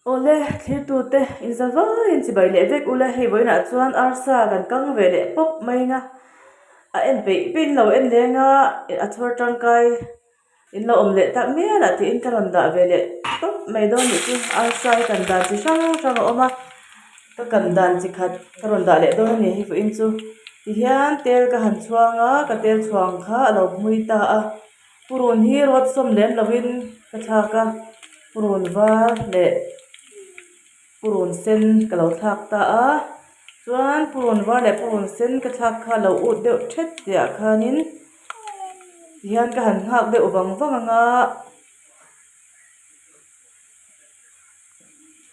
Awle, thlirtute inza vaiin chibai leh vek ula, hei vawiinah chuan arsa kan kang ve leh pawp mai anga a en peih peih in lo en leng a, a chhawr tangkai in lo awm leh tak mial ah tiin ka rawn dah ve leh tawp mai dawn nih chu, arsa hi kan dan chi hrang hrang a awm a, ka kan dan chi khat ka rawn dah leh dawn a ni hei vawiin chu, tihian tel ka han chhuang a, ka tel chhuang kha a lo hmui ta a. Purun hi rawt sawm lem lovin ka thlak a, purun var leh purun sen ka lo thlak ta a, chuan purun var leh purun sen ka thlak kha lo ut deuh thet tih ah khanin tihian ka han nghak deuh vang vang ang a,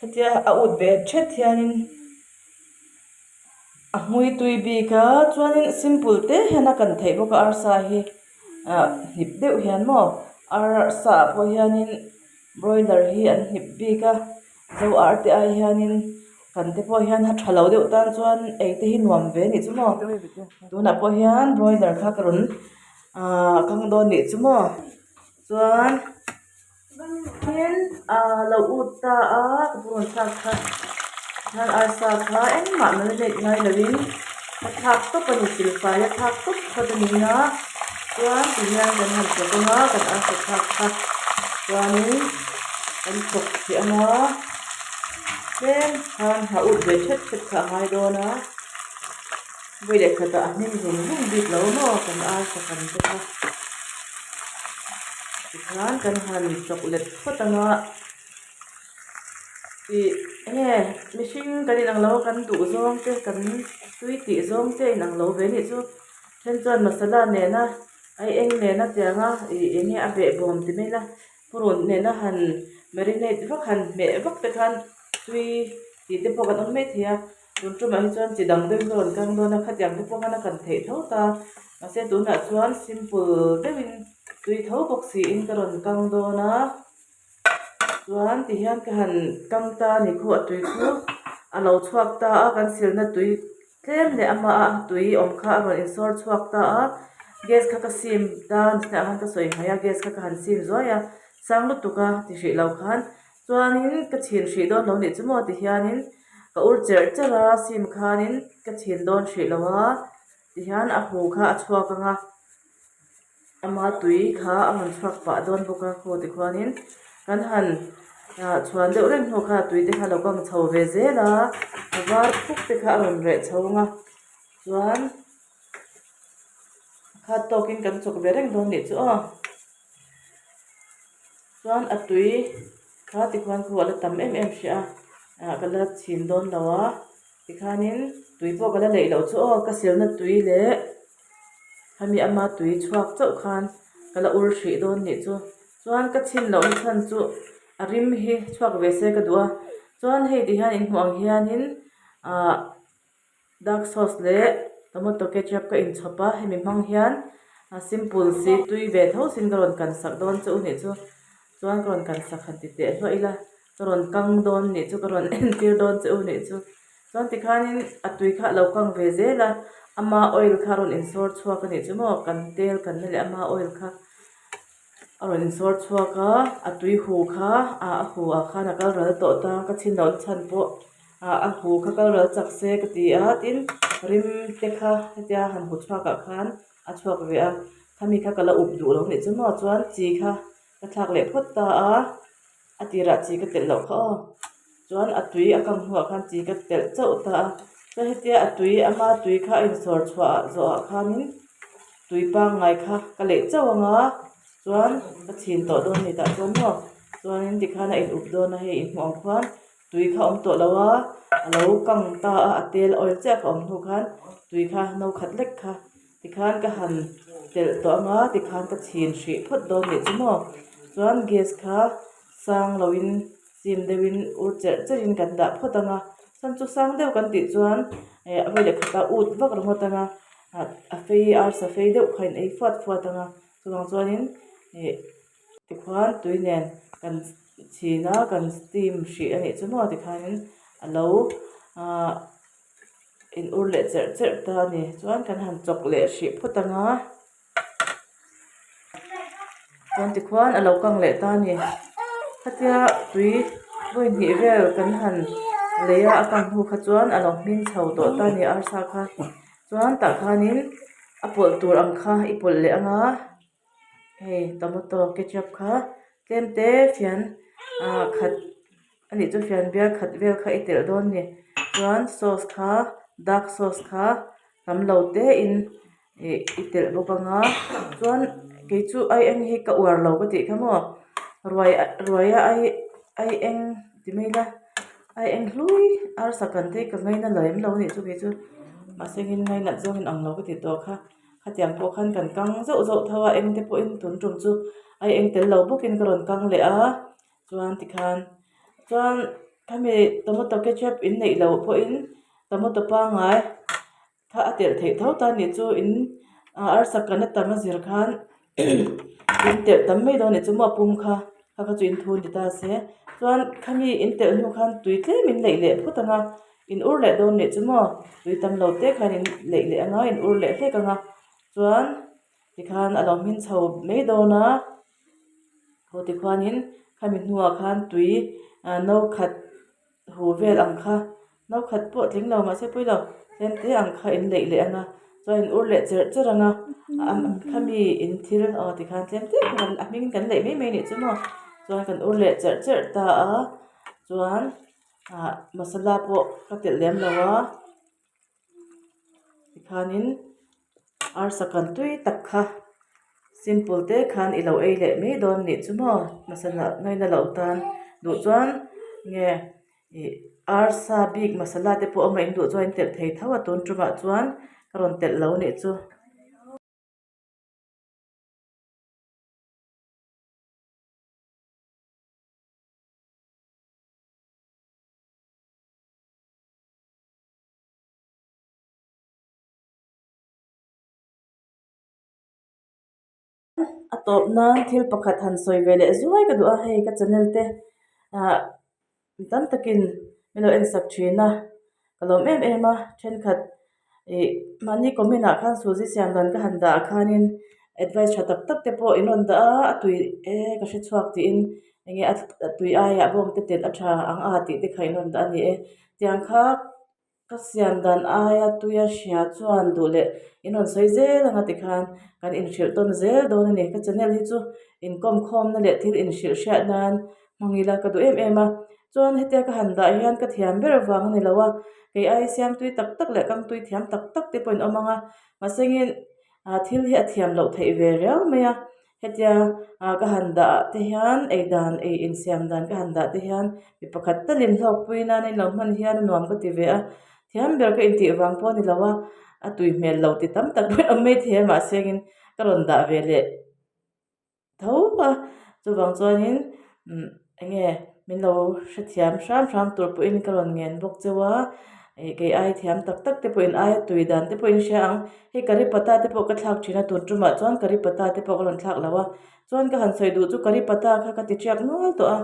hetia a ut ve thet hianin. A hmui tui bik a chuanin simple te hian a kan theih bawk a arsa hi ah hnip deuh hian maw arsa ah pawh hianin broiler hi an hnip bik a zo ar te ai hianin kan te pawh hian a tha lo deuh tan chuan ei te hi nuam ve anih chu maw tunah pawh hian broiler kha ka rawn ah kang dawn nih chu maw chuan. Tin ah lo ut ta a ka pu rawn thlak kha chuan arsa kha engmah marinate ngai lovin a thlak tawp a ni silfai a thlak tawp phawt a ni a chuan tihian kan han chawk ang a kan arsa thlak kha chuanin kan chawk thei ang a tlem khan ha ut ve thet thet kha a ngai dawn a vawi leh khatah a hming zung zung bik lo maw kan arsa kan te kha. Tikhan kan han chawk let phawt ang a, ih enge mihring kan inang lo a kan duh zawng te kan tui tih zawng te a inang lo ve anih chu then chuan masala nena ai eng nena tianga ih enge a behbawm ti mai ila purun nena han marinate vak han hmeh vak te khan tui tih te pawh kan awm maithei a. Tun tumah hi chuan chi dang deuhin ka rawn kang dawn a, khatiang te pawh khan a kan theih tho ta. Mahse tunah chuan simple deuhin tui tho bawk siin ka rawn kang dawn a. Chuan tihian ka han kang ta a ni khu a tui khu a lo chhuak ta a, kan silna tui tlem leh amaha tui awm kha a rawn insawr chhuak ta a. Gas kha ka sim ta a nisinah khan ka sawi hmaih a, gas kha ka han sim zuai a, sang lutuk a ti hrih lo khan. Chuanin ka chhin hrih dawn lo nih chu maw ti hianin ka ur cherh cherh a sim khanin ka chhin dawn hrih lo a tihian a hu kha a chhuak ang a ama tui kha a rawn chhuak pah dawn bawk a khaw tikhuanin kan han ah chhuan deuh reng hnu kha tui te kha a lo kang chho ve zel a a var phuk te kha a rawn reh chho ang a chuan a khat tawkin kan chawk ve reng dawn nih chu aw. Chuan a tui kha tikhuan khu a la tam em em hrih a ah ka la chhin dawn lo a tikhanin tui pawh ka la leih loh chu aw ka silna tui leh hemi ama tui chhuak chauh khan ka la ur hrih dawn nih chu chuan ka chhin loh na chhan chu a rim hi chhuak ve se ka duh a chuan hei ti hian in hmuh ang hianin ah. Dark sauce leh tomato ketchup ka inchhawp a, hemi hmang hian a simple si tui ve tho sin ka rawn kan sak dawn che u nih chu chuan ka rawn kan sak han ti teh hluah ila ka rawn kang dawn nih chu ka rawn entir dawn che u nih chu chuan tikhanin a tui kha a lo kang ve zel a ama oil kha a rawn insawr chhuak a nih chu maw kan tel kan na leh ama oil kha a rawn insawr chhuak a a tui hu kha ah a hu ah khan a kal ral tawh ta ka chhin loh na chhan pawh. ah a hu kha kal ral chak se ka ti a tin rim te kha hetia han hu chhuak ah khan a chhuak ve a khami kha ka la up duh lo nih chu maw chuan chi kha ka thlak leh phawt ta a a tirah chi ka telh loh kha aw chuan a tui a kang hnuah khan chi ka telh chauh ta a chuan hetia a tui ama tui kha a insawr chhuah ah zawh ah khanin tui pangngai kha ka leih chauh ang a chuan ka chhin tawh dawn a ni tah chuan maw chuanin tikhan a in up dawn a hei inhmuh ang khuan. Tui kha awm tawh lo a, a lo kang ta a, a tel oil chiah kha awm hnu khan tui kha no khat lek kha tikhan ka han telh tawh ang a tikhan ka chhin hrih phawt dawn nih chu maw chuan gas kha sang loin chim deuhin ur cherh cherhin kan dah phawt ang a chhan chu sang deuh kan tih chuan eh a vawi leh khatah ut vak ringawt ang a a fei arsa fei deuh kha in ei fuat fuat ang a chuvang chuanin ih. Tikhuan tui nen kan chhin a kan steam hrih a nih chu maw tikhanin a lo ahh in ur leh cherh cherh ta a ni chuan kan han chawk leh hrih phawt ang a chuan tikhuan a lo kang leh ta a ni khatia tui. Vawi hnih vel kan han lei a a kang hnu kha chuan a lo hmin chho tawh ta a ni arsa kha chuan tah khanin a pawlh tur ang kha i pawlh leh ang a hei tomato ketchup kha tlem te fian ah khat a nih chu fian bial khat vel kha i telh dawn a ni chuan sauce kha dark sauce kha tam lo te in ih i telh bawk ang a chuan kei chu ai eng hi ka uar lo ka tih kha maw ruai ruai a ai ai eng ti mai ila ai eng hlui arsa kan te hi ka ngaina lem lo a nih chu kei chu mahse engin ngainat zawng in ang lo ka tih tawh kha khatiang pawh khan kan kang zauh zauh tho a eng te pawhin tun tum chu ai eng tel lo bawkin ka rawn kang leh a chuan tikhan chuan khami tomato ketchup in neih loh pawhin tomato pangngai kha a telh theih tho ta nih chu in arsa kan a tam a zir khan in telh tam mai dawn nih chu maw a pum kha kha kha chu in thu ni ta se chuan khami in telh hnu khan tui tlem in leih leh phawt ang a in ur leh dawn nih chu maw tui tam lo te khan in leih leh ang a in ur leh hlek ang a chuan tikhan a lo hmin chho mai dawn a. Aw tikhuanin khami hnuah khan tui ah no khat hu vel ang kha no khat pawh tling lo mahse pawi lo tlem te ang kha in leih leh ang a chuan in ur leh cherh cherh ang a khami in thil aw tikhan tlem te kha a hming kan leih mai mai anih chu maw chuan kan ur leh cherh cherh ta a chuan ah masala pawh ka telh lem lo a. Tikhanin arsa kan tui tak kha simple te khan i lo ei leh mai dawn nih chu maw masala ngaina loh tan duh chuan nge ih arsa bik masala te pawh awm a in duh chuan in telh thei tho a tun tumah chuan ka rawn telh lo nih chu. A tawp nan thil pakhat han sawi ve leh zuai ka duh a hei ka channel te ah mi tam takin min lo en sak thin a ka lawm em em a thenkhat ih mahni comment ah khan suzy siam dan ka han dah ah khanin advice tha tak tak te pawh in rawn dah a a tui e ka hre chhuak tiin enge a tui aiah bawng te telh a tha ang a tih te kha in rawn dah a ni e tiang kha. Ka siam dan aia tuia hria chuan duh leh in rawn sawi zel ang a tikhan kan inhrilh tawn zel dawn a ni. Ka channel hi chu inkawm khawmna leh thil inhrilh hriat nan hmang ila ka duh em em a. Chuan hetia ka han dah hian ka thiam ber avang a ni lo a, kei ai siam tui tak tak leh kam tui thiam tak tak te pawh in awm ang a. Mahse ngin thil hi a thiam loh theih ve riau mai a. Hetia ah ka han dah ah te hian ei dan ei insiam dan ka han dah te hian mi pakhat talin hlawkpui nan a inlo hman hian a nuam ka ti ve a thiam ber ka intih vang pawh a ni lo a a tui hmel lo ti tam tak pawh a awm maithei a mahse engin ka rawn dah ve leh tho a chuvang chuanin umm enge min lo hrethiam hram hram tur pawhin ka rawn ngen bawk cheu a ih kei ai thiam tak tak te pawhin aia tui dan te pawhin hria ang hei curry patta te pawh ka thlak thin a tun tumah chuan curry patta te pawh ka rawn thlak lo a chuan ka han sawi duh chu curry patta kha ka ti tiak nual tawh a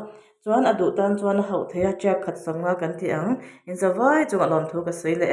chuan a duh tan chuan a hauh thei a tiak khat sawm nga kan ti ang in zavai chungah lawmthu ka sawi leh.